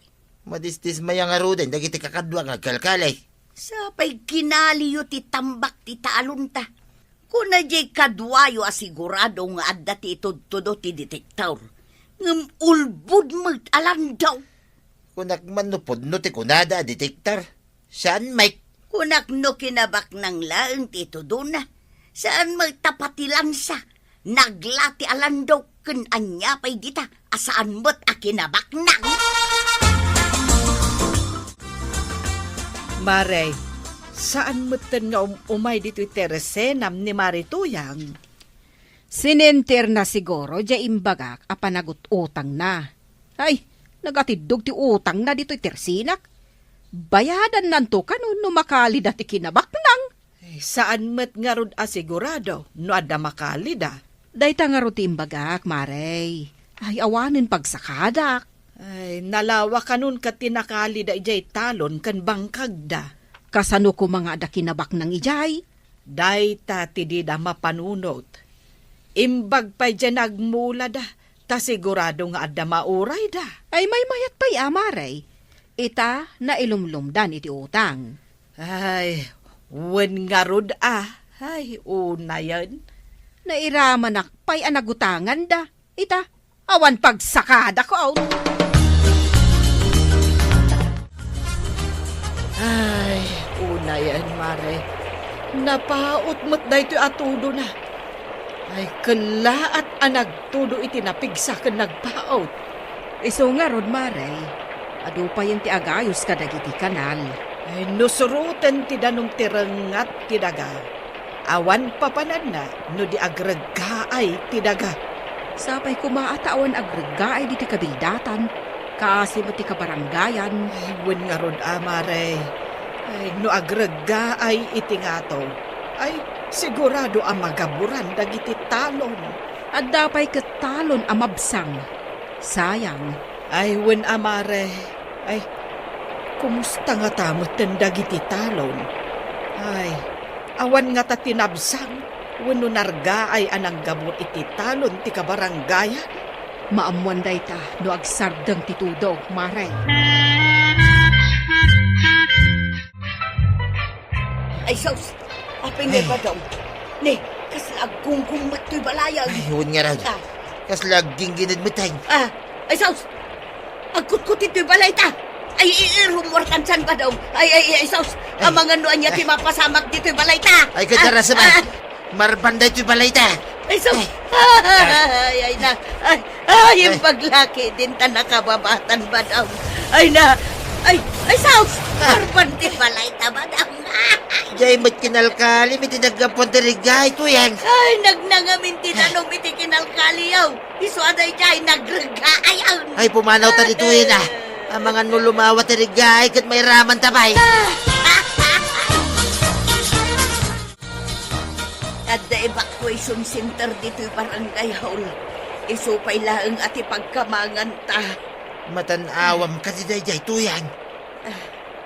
Madisdismaya ngaruden dagiti kakadua nga agkalkali. Sapay kinaliyo ti tambak ti talonta. Kuna diay kaduayo a sigurado nga adda ti itudtudo ti detektor, ngem ulbod met a landaw. Kunak man no pudno ti kunada a detektor. Saan met? Kunak no kinabaknang laeng ti itudona. Saan met ta pati lansa, naglati a landaw ken ania pay dita a saan met a kinabaknang. Mare, saan metten nga um-, umay ditoy tersenam ni Mare Tuyang? Sinenterna siguro diay imbagak a panagut-utangna. Ay, nagatiddog ti utangna ditoy tersenak. Bayadannanto kano no makalida ti kinabaknang. Ay, saan met ngarud a sigurado no adda makalida. Dayta ngarud ti imbagak, Mare. Ay, awanen pagsakadak. Ay, nalawa kanon ket ti nakalida idiay talon ken bangkagda. Kasano koma nga adda kinabaknang idiay? Dayta ti dida mapanunot. Imbag pay diay nagmulada, ta sigurado nga adda maurayda. Ay, maymayat pay a, Mare. Ita, nailumlumdan iti utang. Ay, wen ngarud a. Ay, unayen. Nairamanak pay a nagutanganda. Ita, awan pagsakadakon. Ay, unayen, Mare. Napaut met daytoy a tudona. Ay, kellaat a nagtudo iti napigsa ken nagpaut. Isu ngarud, Mare, adu payen ti agayos kadagiti kanal. Ay, no suroten ti danum ti rengngat ti daga, awan papananna no di agreggaay ti daga. Sapay koma a ta awan agreggaay ditoy kabildatan, kaasi met ti kabarangayan. Ay, wen ngarud a, Mare. Ay, no agreggaay iti ngato, ay, sigurado a magaburan dagiti talon. Adda pay ket talon a mabsang. Sayang. Ay, wen a, Mare. Ay, kumusta ngata metten dagiti talon? Ay, awan ngata ti nabsang wenno nargaay a nanggabur iti talon ti kabarangayan? Maammoan dayta no agsardeng ti tudok, Mare. Ay, sus! Apay nga Ay. Badong? Ne, kasla aggunggong met toy balayan. Ay, wen ngarud. Ah. Kasla agginggined met ay. Ah, ay, sus! Agkutkot itoy balayta. Ay, i-, i-, rumor kansan, Badong. Ay, ay, ay, sus! Ay. Amangan no ania ti mapasamak ditoy balayta. Ay, kadarasem, ah, ay. Ah. Marban daytoy balayta. Ay, sus! Ay. Ay, ay, na. Ay, ay, Ay. Imbag laki din ta nakababatan, Badong. Ay, na. Ay, ay, sus! Ah. Marban ti balayta, Badong. Diay met kinalkalim iti naggapuan ti reggaay, Tuyang. Ay, nagnangamin ti danum iti kinalkaliyo. Isu a daydiay, nagreggaay. Ay, pumanaw ta ditoyen, ah. Amangan no lumawa ti reggaay ket mairamanta pay. Adda evacuation center ditoy barangay hall. Isu pay laeng a ti pagkamanganta. Matan-awam kadi daydiay, Tuyang.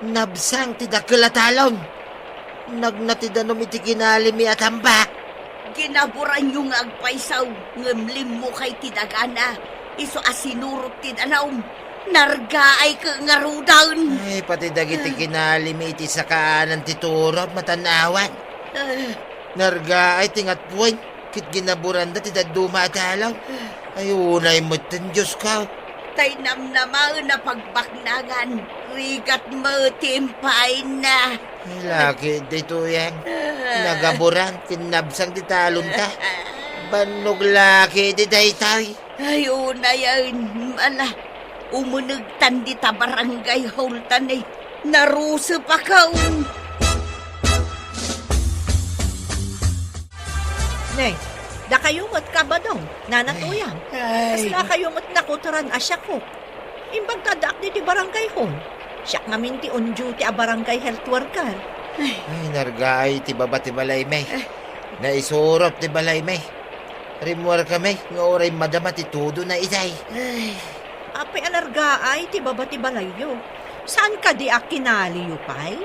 Nabsang ti dakkel a talon. Nagna ti danum iti kinalimi a tambak. Ginaburanyo nga agpayso, ngem limmukay ti dagana. Isu a sinurot ti danum. Nargaay ket ngaruden. Ay, pati dagiti kinalimi iti sakaanan ti turod, matan-awan. Ah. Nargaay ti ngatuen, ket ginaburanda ti dadduma a talon. Ay, unay metten, Diosko. Tay namnamaen a pagbaknangan, rigat met ti impaayna. Ay, laki ditoyen. Ah. Nagaburan, ken nabsang ti talonta. Bannog laki di daytoy. Ay, unayen, ala, umunegtan dita barangay hall ta ne. Narusep a kaon. Ne, dakayo met, Kabadong, Nana Tuyang. Ay. Kasla kayo met nakuteran a siakok. Imbag ta addaak ditoy barangay hall. Siak ngamin ti on duty a barangay health worker. Ay, nargaay ti baba ti balaymi. Ay. Naisurup ti balaymi. Rimmuarkami nga uray madama ti tudona idiay. Ay. Apay a nargaay ti baba ti balayyo? Saan kadi a kinaliyo pay?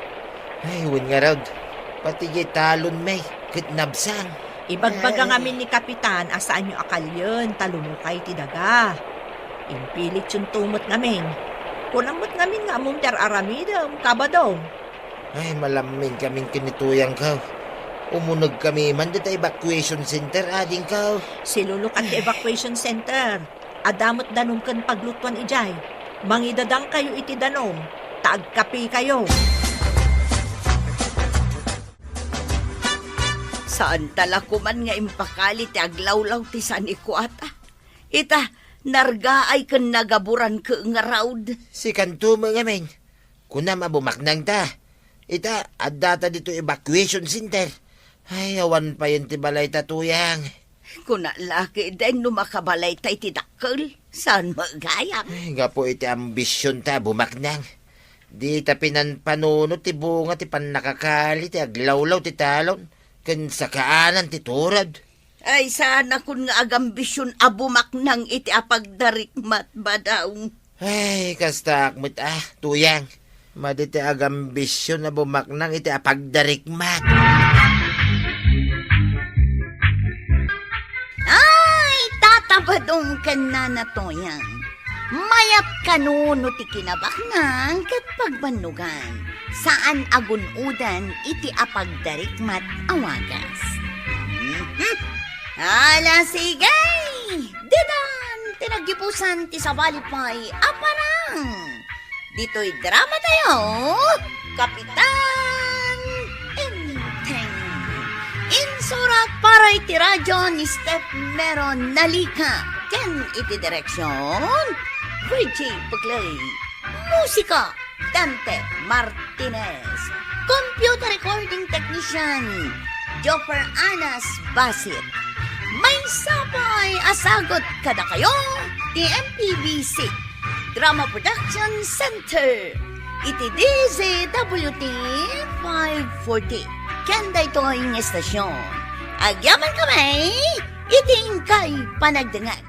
Ay, wen ngarud. Pati diay talonmi ket nabsang. Ibagbaga ngamin ni Kapitan a saanyo a kalien ta lumukay ti daga. Impilityon to met ngamin. Kunam met ngamin nga ammom ti ar-aramidem, Kabadong. Ay, malamminkamin ken ni Tuyangko. Umunegkami man dita evacuation center, adingko. Silulukat ti evacuation center. Adda met danum ken paglutuan idiay. Mangidadangkayo iti danum, ta agkapikayo. Saanta la koman nga impakali ti aglawlaw ti sanikuata. Ita, nargaay ken nagaburanko ngarud. Sikanto met ngamin. Kunam a bumaknangta. Ita, addata ditoy evacuation center. Ay, awan payen ti balayta, Tuyang. Kuna la ketdin no makabalayta iti dakkel. Saan met gayam? Ay, gapu iti ambisionta a bumaknang. Dita pinanpanunot ti bunga ti pannakakali ti aglawlaw ti talon ken sakaanan ti turod. Ay, saanakon nga agambision a bumaknang iti apagdarikmat, Badong. Ay, kastaak met a, Tuyang. Madi ti agambision a bumaknang iti apagdarikmat. Ay, Tata Badong ken Nana Tuyang. Mayat kano no ti kinabaknang ket pagbannogan, saan a gun-odan iti apagdarikmat a wagas. Mhm. Ala, sige! Ditan ti naggibusan ti sabali pay a parang. Ditoy dramatayo, Kapitan Enteng. Insurat para iti radyo ni Steph Mero Nalica ken iti direksyon, Virgie Bugley. Musika, Dante Martinez. Computer recording technician, Joffer Anas Basit. Maysa pay a sagut kadakayo ti M P B C Drama Production Center iti D Z W T five forty. Ken daytoy nga estasyon, agyamankami iti inkay panagdengngeg.